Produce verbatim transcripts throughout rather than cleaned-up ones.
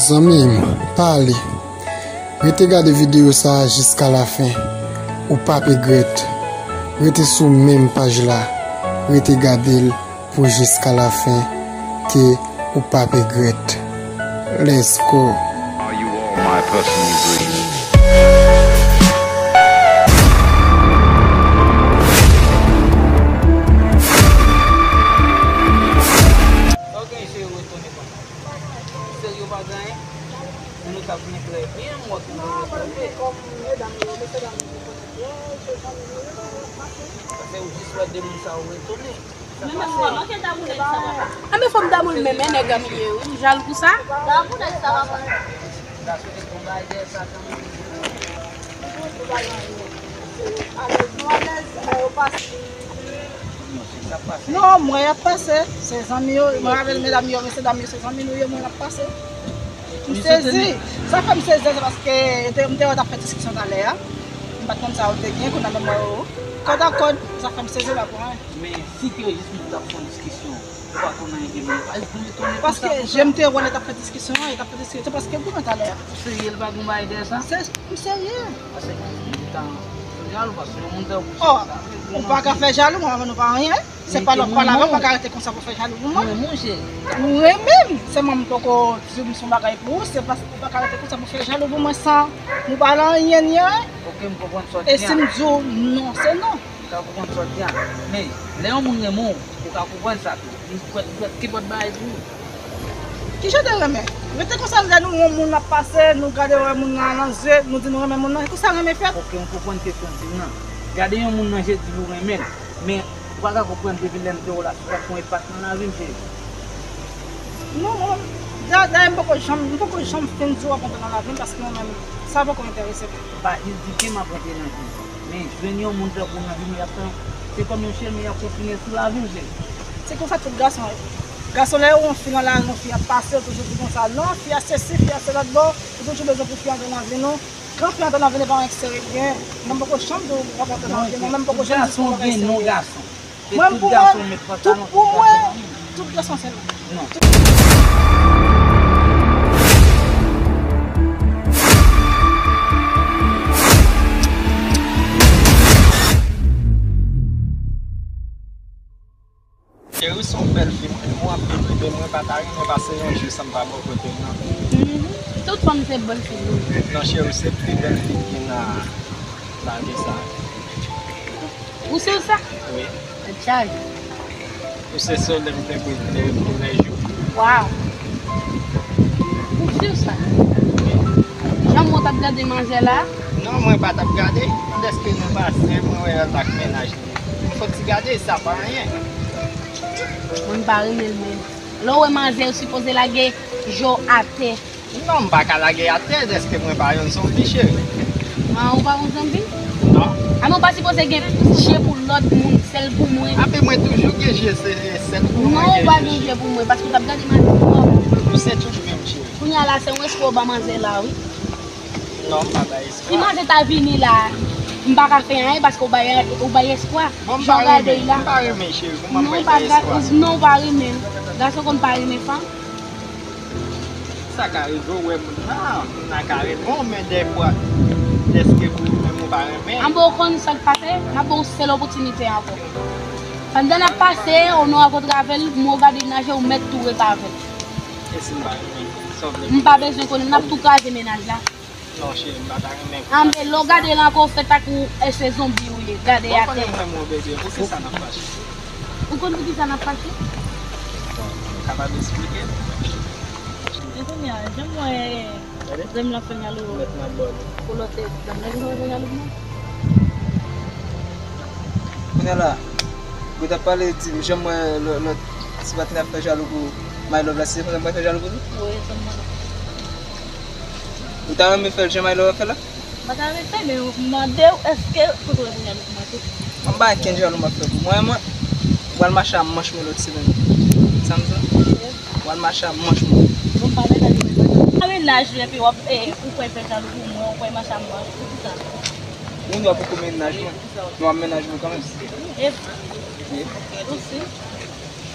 Zanmi m, pale. Rete gade videyo sa a jiska lafen. Ou p ap egrèt. Rete sou menm paj la. Rete gade l pou jiska lafen ke ou p ap egrèt. Let's go. Are you all my personal dreams? Sa w gen cheri retounen konsa? Serye w pa gen anyen? Moun ou t ap gen trè byen, m wè ke w retounen. Paske ou jis wè de moun sa yo retounen. Sa pase? Anben fò m damou l menm, e nèg an m ye wi. M jalou pou sa. Damou nèg sa papa. Gason te gon bagay dèyè sa kanmenm. Alèz nou alèz, lè yo pase. Non, mwen y ap pase. Se zanmi yo, mwen avèk medam yo, mesye dam yo, se zanmi nou yo, mwen y ap pase. M sezi. Sa fè m sezi, se paske yo te, m te wè yo t ap fè diskisyon talè a. M pa t konn sa yo te gen, kounye a menm mwen yo. Kòd a kòd, sa fè m sezi la pou anyen. Men si te jis moun t ap fè yon diskisyon, ou pa konn anyen gen men, pa jis vin retounen konsa. Paske je m te wè lè t ap fè diskisyon an, yo t ap fè diskisyon, se paske goumen talè a. Ou serye, l pa gon bagay dèyè sa? Se, m serye. Paske moun ta jalou, paske yon moun tankou sa, oh, ou pa ka fè jalou, mwen avè nou pa anyen. Se pa lòt pale avè m, ou pa ka rete konsa pou fè jalou pou mwen. Mwen, monchè. Ou renmen m, sèlman m poko di m se yon bagay pou ou, se paske ou pa ka rete konsa pou fè jalou pou mwen san nou pa nan anyen, ni anyen. Ok, m konprann sa w di a. E si m di w non, se non. Ou ka konprann sa w di a. Men, lè yon moun renmen w, ou ka konprann sa tou. Li kwè, li kwè ki pòt bagay pou ou. Kijan te renmen? Rete konsa, lè nou wè yon moun ap pase, nou gade wè moun nan nan zye, nou di nou renmen moun nan. E konsa renmen fèt. Ok, m konprann kesyon w di m nan. Gade yon moun nan je, di w renmen l. Men, ou pa ka konprann depi lè m te wè w la, ou pa t fè yon enpak nan lavi m, cheri. Non, mwen, da-, dayè m poko janm, m poko janm fin di w ap antre nan lavi m, paske mwen menm, sa poko enterese m. Pa jis di ke m ap antre nan vi w. Men, jwenn yon moun tankou w nan vi m, y ap fè, se kòm yon chemen y ap kontinye sou lavi w, cheri. Se konsa tout gason ye. Gason, lè yo wè yon fi nan lari, yon fi ap pase, yo toujou di konsa, non, fi a sesi, fi a sela, bon, ou toujou bezwen pou fi antre nan vi nou. Kan fi antre nan vi nou, pa yon ekstere l gen. Mwen m poko janm di w w ap antre nan vi mwen, mwen m poko janm di w yon bagay serye. Mwen, pou mwen, tout pou mwen, tout gason se non. Cheri, se yon bèl fi m renmen w anpil wi, men mwen pa ta renmen pase yon jou san m pa bò kote w, non. Mhm. Tout fanm se bèl fi wi. Non, cheri, se pi bèl fi ki nan lane sa. Ou si sa? Wi. Tèt chaje. Ou se solèy m te koute tou lè jou. Waw. Ou si sa? Jan mwen t ap gade manzè la? Non, mwen pa t ap gade. Dèske nou pase, mwen wè l ak mennaj li. M soti gade, sa pa anyen. Mwen m pa renmen l menm. Lè w wè manzè, ou sipoze lage je w atè. Non, m pa ka lage atè, dèske mwen pa yon zonbi, cheri. Ah, ou pa yon zonbi? Non. Ah, men ou pa sipoze gen je pou lòt moun, sèl pou mwen. Api mwen toujou gen je, se sèl pou mwen. Non, ou pa gen je pou mwen, paske w t ap gade manzè twòp. Ou se tout menm, cheri. Kounye a la, se yon espwa w ba manzè la, wi. Non, m pa bay espwa. Si manzè ta vini la, m pa ka fè anyen paske ou bay, ou bay espwa. Bon, m pa renmen, m pa renmen, cheri, kòman m bay espwa? Non, ou pa renmen. Gason konn pa renmen fanm. Sa ka rive, ou wè moun nan, moun nan ka renmen w, men dèfwa, dèske pou ou menm ou pa renmen. Anben ou konn sa k pase, m ap ba w sèl opòtinite ankò. Pandan n ap pase, ou nou rankontre avè l, m wè w gade nan je, ou mèt tou rete avè l. E si m pa renmen, sa w vle m pa bezwen konnen, n ap tou kraze mennaj la. Non, cheri, m pa ta renmen. Anben, lè w gade l ankò, w fèt ak ou, e se zonbi ou ye, gade atè. Bon, konnen mwen, mon bebe, poukisa n ap fache? Ou konn poukisa n ap fache? Bon, ou kapab esplike m? E kounye a, jan m wè zanmi l ap fè jalou pou lòt zanmi l, ou konn fè jalou pou mwen? Kounye a la, ou t ap pale, di m, jan m wè lò-, lòt ti patnè ap fè jalou pou My Love la, se konsa m pral fè jalou pou li? Wi, se konsa. Ou ta renmen fè l jan My Love ap fè la? M pa ta renmen fè, men m mande w, èske ou konn fè jalou pou mwen tou? Mwen pa gen jalou m ap fè pou mwen, mwen. Ou pral mache a manch mwen lòt semèn. Sa m di w? Ou pral mache a manch mwen. Bon, m pa mennaj mwen. Pa mennaj li, epi w ap, eh, ou kwè fè jalou pou mwen, ou kwè mache a manch, poukisa? Ou dwa poko mennaj mwen. Nou ap mennaj mwen kanmenm. E, e. Ou si?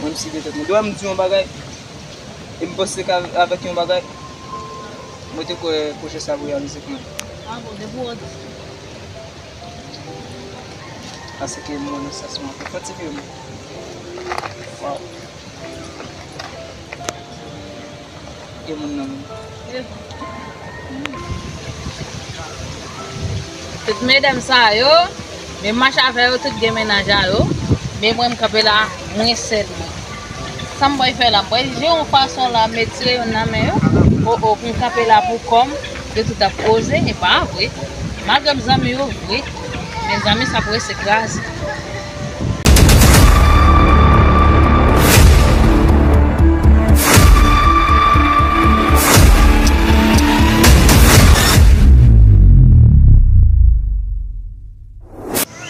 Mwen, m si de tèt mwen. Dwa m di yon bagay. E m panse ke avèk yon bagay, Mwen te kwè pwojè sa ap reyalize kanmenm. Ah bon, depi w antre. Paske m wè nan sans mwen antre. Fè ti vire mwen. Waw. E moun nan menm. Tout medam sa yo, men m mache avè yo, tout gen mennaj a yo. Men mwen, m kanpe la, mwen sèl mwen. Sa m pral fè la, m pral jwe yon fason la, m retire youn nan men yo. O, o, pou m kanpe la pou kò m, yo tout ap poze, e pa vre. Malgre m zanmi yo vre, men zanmi sa prese kraze.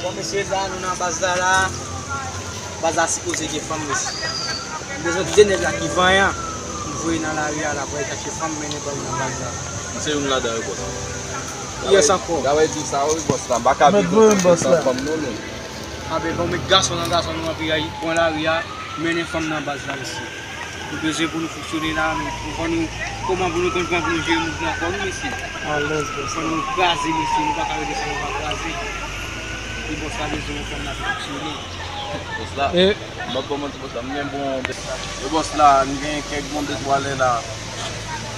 Bon, mesye, la, nou nan baz la, la. Baz la sipoze gen fanm, mesye. M bezwen de nèg la ki vanyan pou voye nan lari a, la, pou al chache fanm, mennen ban m nan baz la. Se youn ladan yo, bòs. Yes, ankò. Gade di sa, wi, bòs la. M pa ka viv nan fanm, non, non. Anben, bon, met gason nan gason, nou anvi pran lari a, mennen fanm nan baz la, mesye. Nou bezwen pou nou fonksyone la, men fò nou, kòman pou nou konn kòman pou nou jere mouvman kò nou, mesye. Alèz, bòs. Fò nou kraze, mesye, nou pa ka rete sa, nou pa kraze. E bòs la bezwen yon fanm la pou fonksyone. Bòs la, e m ap ba w manti, bòs la, m gen bon, e bòs la, m gen kèk bon de twa lè la,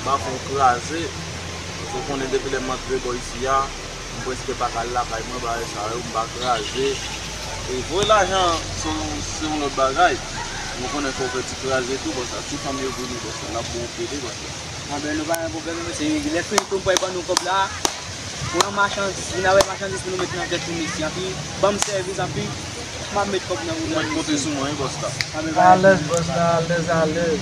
m ap fè w kraze. Paske w konnen depi lè m antre bò isi a, m prèske pa ka al lakay mwen, bagay sa yo, m pa kraze. E voye lajan, se yon, se yon lòt bagay. Mwen konnen fò w fè ti kraze tou, bòs la. Ti fanm yo vini, bòs la, n ap ba w pede, bòs la. Anben, nou pa gen pwoblèm, mesye. Lè fini tou, m pral ban nou kòb la. Pran machandiz, vin avèk machandiz pou nou met nan kèt nou, mesye. Anpi, ban m sèvis, anpi, m ap met kòb nan wout la, mesye. Mwen konte sou mwen, wi, bòs la. Anben, alèz, bòs la, alèz, alèz.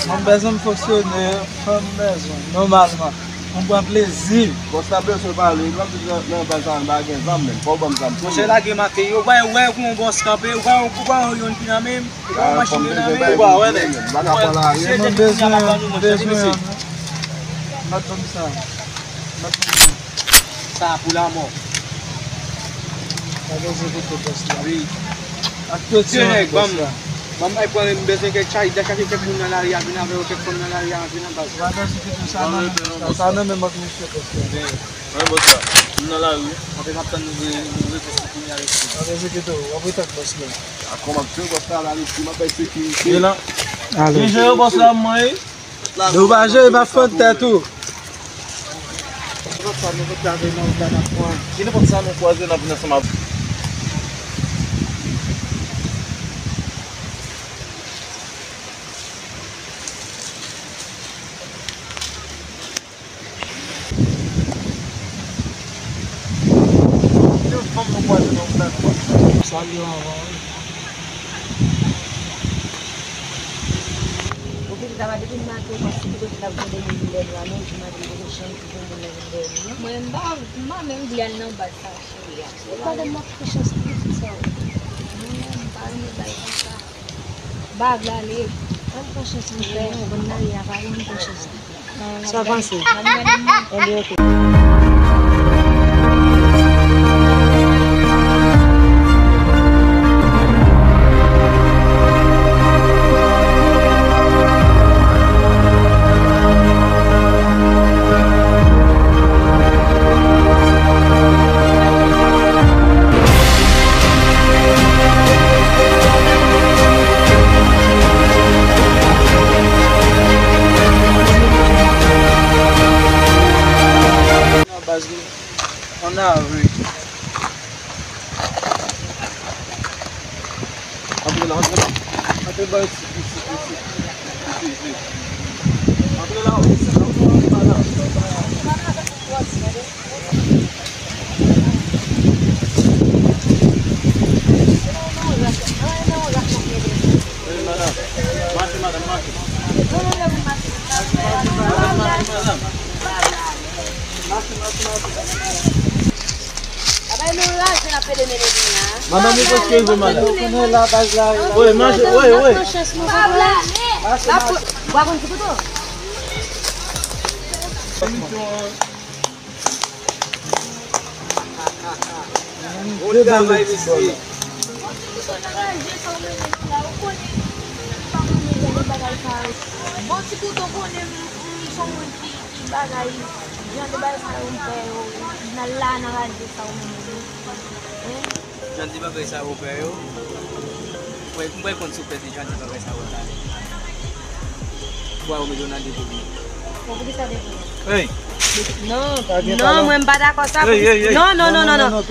Mwen bezwen m fonksyone, fanm bezwen, nòmalman. Mwen pran plezi. Bòs la bezwen pale, l ap di nan, nan baz la, m pa gen zam menm. Fò w ban m zam tou. Monchè, lage m ak yo. Ou pa wè pou yon bòs kanpe, ou pa, ou pa wè yon pi nan men m, ou pa wè yon machin nan men m. Ou pa wè, nèg. M pa ka pran lari. Mwen bezwen, bezwen. Mwen bezwen. Sa pou lanmò. Pa bezwen kite bòs la. Wi. Ak presyon, bòs la. Ban m al pran, m bezwen kèk chay, chache kèk moun nan lari a, vin avè yo, kèk fanm nan lari a, antre nan baz. Pa bezwen kite sa nan men bòs la. Sa nan men m ak misye, bòs la. Wi, bòs la. M nan lari. Anben, m ap tann nou, nou, nou reponn pou kounye a, mesye. Pa bezwen kite w, w ap ret ak bòs la. A kòman m fè, bòs la, la, mesye, m ap bay sekirite. E la. Alèz. Byen jere, bòs la, mwen. Nou pa jere, pa fè tèt ou. Nenpòt sa nou kwaze, n ap vin ansanm avè w. Salye w anvan, wi. Ou pitit la pa depi maten, ou pa site kote l ap gade moun vin dèyè nou a, men ou di maten poko chanje pou moun nan vin dèyè nou, non? Mwen, m pa, m pa menm vle al nan baz sa, cheri a. Ou pa menm ap fè chans pou pitit sa, wi. Mwen, m pa renmen bagay konsa. M pa vle ale. Ann pran chans nou fè yon bon lari a, pa yon bon chans. Sa w panse? Ann gade m. Ann gade m. Nan baz, wi. Ann ale. Antre la, antre la. Antre ba isit, isit, isit. Isit, isit. Antre la, wi. Antre la, wi. Wi, madanm. Mache, madanm, mache. Mache, mache, madanm. Mache, mache, mache. Madanm, ou prèske rive, madanm. Wi, mache, wi, wi. Mache, mache. Bon travay, mesye. Bon ti kouto konnen m, m, m se yon moun ki, ki Bagay, jan de bagay sa yo m fè yo, nan la nan radyo sa yo menm yo. Hein? Jan de bagay sa yo fè yo. Mwen, mwen konn sou pèdi jan de bagay sa yo talè. Bwa yo mete yo nan depo. Bon, poukisa depo? Hey! Non, non, mwen m pa dakò sa. Hey, hey, hey. Non, non, non, non, non. Non,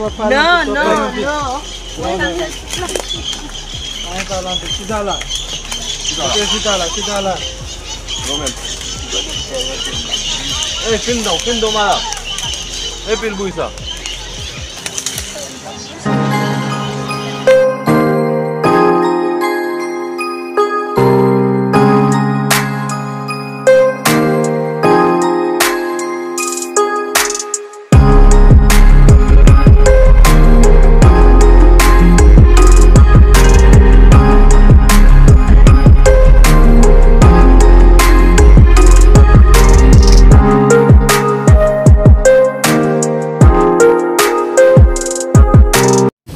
non, non. Anyen pale anpil. Chita la. Chita la. Ok, chita la, chita la. Non, men. Ey, fin don, fin don, mara. Epi l bri sa.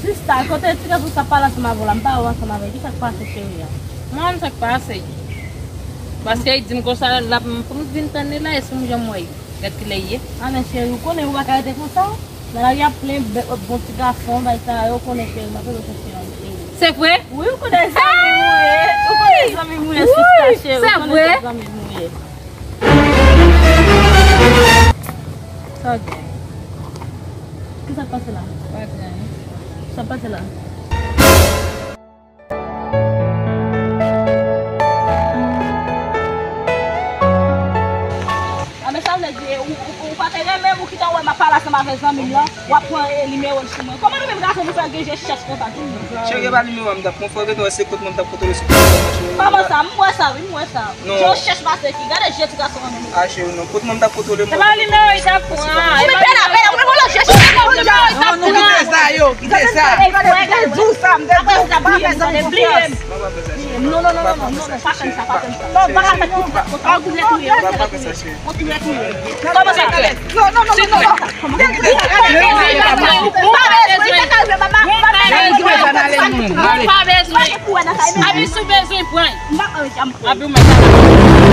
Sista, kote ti gason sa pale ansanm avè w la, m pa wè w ansanm avè l. Kisa k pase, cheri a? Mwen, sa k pase? Paske li di m konsa, l ap, m, pou m vin tann li la, e sou m janm wè li. Gad kilè l ye. A, men cheri, ou konnen ou pa ka rete konsa. Nan lari a plen bèt, bon ti gason, bay sa yo, ou konnen cheri, m ap rele w cheri. Se vre? Wi, ou konnen zanmi m ou ye. Ou konnen zanmi m ou ye, sista cheri, ou konnen se zanmi m ou ye. Sa w gen? Kisa k pase la? Pa gen anyen. Sa k pase la? A, men sa vle di, ou, ou, ou pa te renmen m, ou kite wè m ap pale ansanm avè zanmi m lan, w ap pran, e, nimewo l sou mwen. Kòman nou menm gason nou fè gen je chèch konsa tou? Cheri, e pa nimewo a m t ap pran, fò w rete wè se kot mwen m t ap foto l sou telefòn nan, cheri. Kòman sa? M wè sa, wi, m wè sa. Non. Je w chèch pase ki? Gade je ti gason an menm. A, cheri, non. Kot mwen m t ap foto l, mwen. Se pa nimewo li t ap pran. Ou mete la, mete la, ou mete la, je chèch. Non, non, kite sa, yo, kite sa. M te di w sa, m te di w sa, pa fè zanmi konfyans. Non, non, non, non, non, non, pa fè m sa, pa fè m sa. Non, pa fè m sa. Ou touye, ou touye, ou touye. Ou touye, touye. Kòman sa fè? Non, non, non, non, non, non. Ou pa bezwen. Abi, si w bezwen, pran. Abi, w mèt.